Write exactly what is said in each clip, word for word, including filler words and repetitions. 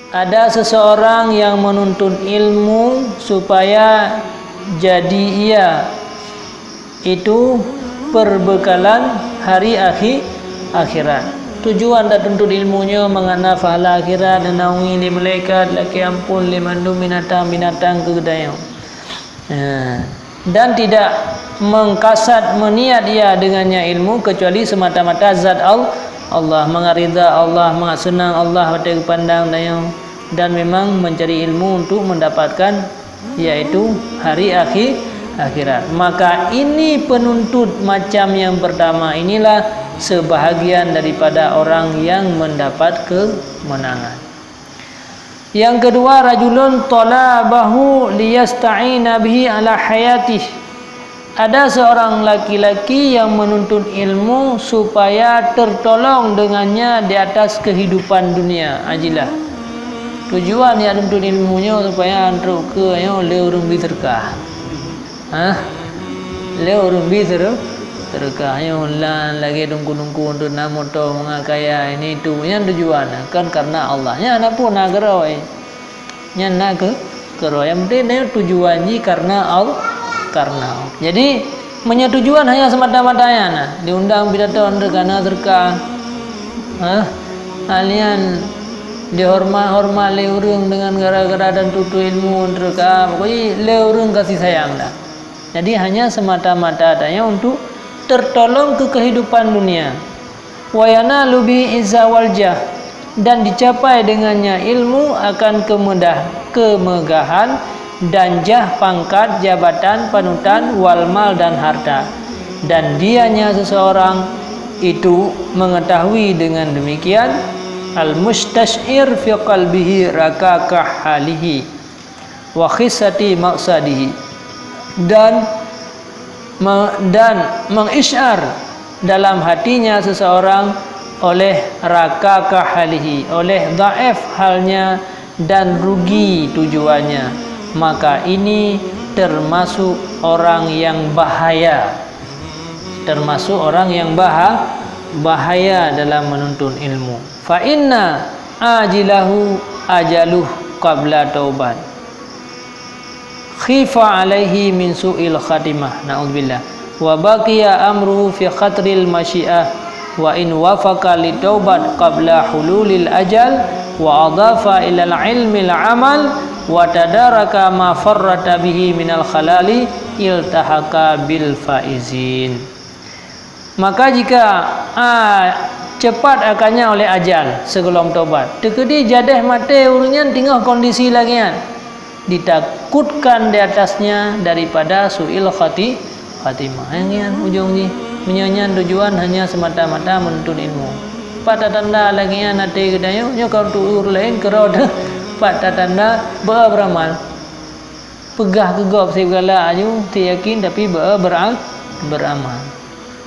Ada seseorang yang menuntut ilmu supaya jadi ia itu perbekalan hari akhi-, akhirat. Tujuan tatuntut ilmu nyoe mangat na pahala akhirat, neunaungi lé malaikat, lakée amphon lé mandum binatang-binatang keu geutanyoe. Ha. Dan tidak mengkasad, meniat ia dengannya ilmu kecuali semata-mata zat Al-, Allah, mangat ridha Allah, mangat seunang Allah watée geupandang tanyoe, dan memang mencari ilmu untuk mendapatkan, yaitu hari akhi-, akhirat. Maka ini penuntut macam yang pertama inilah sebahagian daripada orang yang mendapat kemenangan. Yang kedua, rajulun talabahu liyasta'ina bihi ala hayatih. Ada seorang laki-laki yang menuntut ilmu supaya tertolong dengannya di atas kehidupan dunia. Ajilah. Tujuan nyang tuntut ilmu nyoe supaya trok keu nyoe lé ureuëng bi seudeukah. Hah? Lé ureuëng bi seudeukah. Seudeukah nyoe lan lagée teungku-teungku tu na moto mangat kaya ini tu. Nyan tujuan kan karena Allah. Nyan na pun na keurôi. Nyan na keu-, keurôi. Nyang penting nyoe tujuan jih karena Al-, karena Allah. Jadi, meunyoe tujuan hanya semata-mata nyan na, diundang pidato karena seudeukah. Hah? Hal nyan dihoreumat-horeumat lé ureuëng deungon gara-gara dan tuntut ilmu seudeukah. Pokoknya lé ureuëng kasih sayang dah. Jadi hanya semata-mata tanyoe untuk tertolong keu kehidupan dunia. Wa yanalu bihi izza wal jah, dan dicapai dengannya ilmu akan kemudah, kemegahan dan jah pangkat, jabatan, panutan, wal mal dan harta. Dan dianya seseorang itu mengetahui dengan demikian, al-mustasy'ir fi qalbihi rakakah halihi wa khissati maqsadihi, dan me-, dan mengisyar dalam hatinya seseorang oleh rakakah halihi, oleh dhaif halnya dan rugi tujuannya, maka ini termasuk orang yang bahaya. Termasuk orang yang baha-, bahaya dalam menuntut ilmu. Fa inna ajilahu ajaluh qabla taubat. Khifa alaihi min su'il khatimah. Na'udzubillah. Wa baqiya amruhu fi khatril masyiah. Wa in wafaqa li taubat qabla hululil ajal wa adhafa ilal ilmil amal wa tadaraka ma farrata bihi minal khalali iltahaqa bil faizin. Maka jika, a, cepat akannya oleh ajal sigohlom tobat, teukeudi jadeh maté ureuëng nyan teungoh kondisi lagée nyan, ditakutkan di atasnya daripada su'il khati-, khatimah. Nyang nyan ujong jih. Meunyoe nyan tujuan hanya semata-mata menuntut ilmu. Pat tatanda lagée nyan até geutanyoe, nyoe ka untuk ureuëng laén keurot. Pat tatanda beu beuramal. Peugah keu gob seb galak aju, teuyakin tapi beu beura-, beuramal.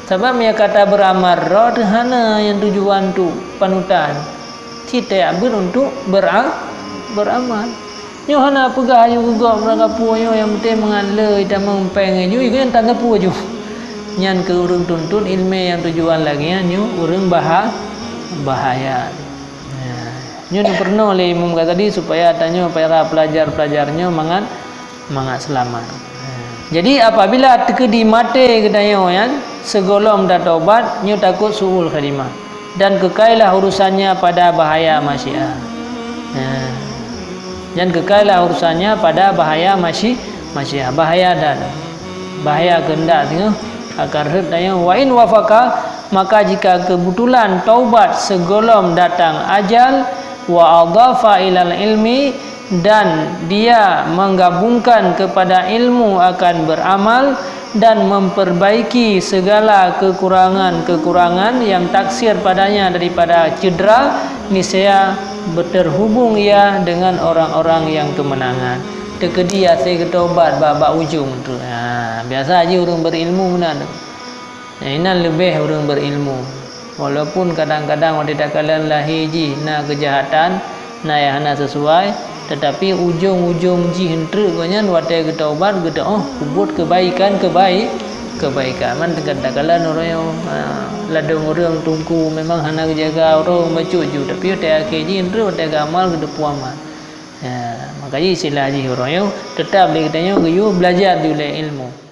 Sabab meunyoe kata beuramal rot hana nyang tujuan tu panutan. Cit tajak beuet untuk beura-, beuramal. Nyoe hana peugah aju keu gob meurangkapeue nyoe nyang penting mangat le itamong péng aju, ikeu nyan tan sapeue aju. Nyan keu ureuëng tuntut iéleumé nyang tujuan lagée nyan nyoe ureuëng baha-, bahaya. Nyoe neupeurunoe lé Imam Ghazali supaya tanyoe para pelajar-pelajar nyoe mangat, mangat seulamat. Jadi apabila teukeudi maté geutanyoe nyan sigohlom tatobat, nyoe takot su'ul khatimah, dan keukailah urusannya pada bahaya masyiah. Dan keukailah urusannya pada bahaya masyi-, masyiah. Bahaya dan bahaya keundak singoh akan rhot tanyoe. Wa in wafaqa, maka jika kebetulan taubat sigohlom datang ajal, wa adhafa ilal ilmi, dan dia menggabungkan kepada ilmu akan beramal dan memperbaiki segala kekurangan-kekurangan yang taksir padanya daripada cedera, niscaya berterhubung ia dengan orang-orang yang kemenangan. Teukeudi hase geutobat bak, bak ujong tu. Ha, biasa jih ureuëng berilmu meunan. Nyang inan leubeh ureuëng berilmu. Walaupun kadang-kadang watée takalon lahé jih na keujahatan, na nyang hana sesuai, teutapi ujong-ujong jih eunteuk gobnyan watée geutobat, geuteuôh, peubuet keubaikan-keubai-, kebaikan. Man teuka takalon ureuëng nyoe, ha, ladôm ureuëng teungku memang hana geujaga ureuëng bacut ju, tapi watée akhé jih rhot watée geuamal geuteupeue amal. Ha, maka jih istilah jih ureuëng nyoe, teutab lé geutanyoe geuyue belajar ju lé ilmu.